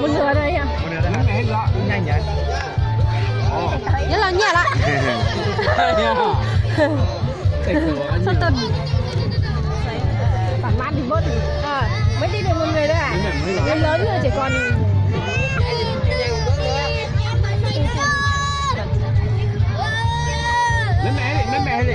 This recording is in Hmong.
Một nửa đây hả? Nhớ là nhẹ lắm. Sao tuần? Bạn mát thì bớt. Ờ, mới đi được một người thôi à? Người lớn rồi, trẻ con thì Mát mẻ, mát mẻ đi.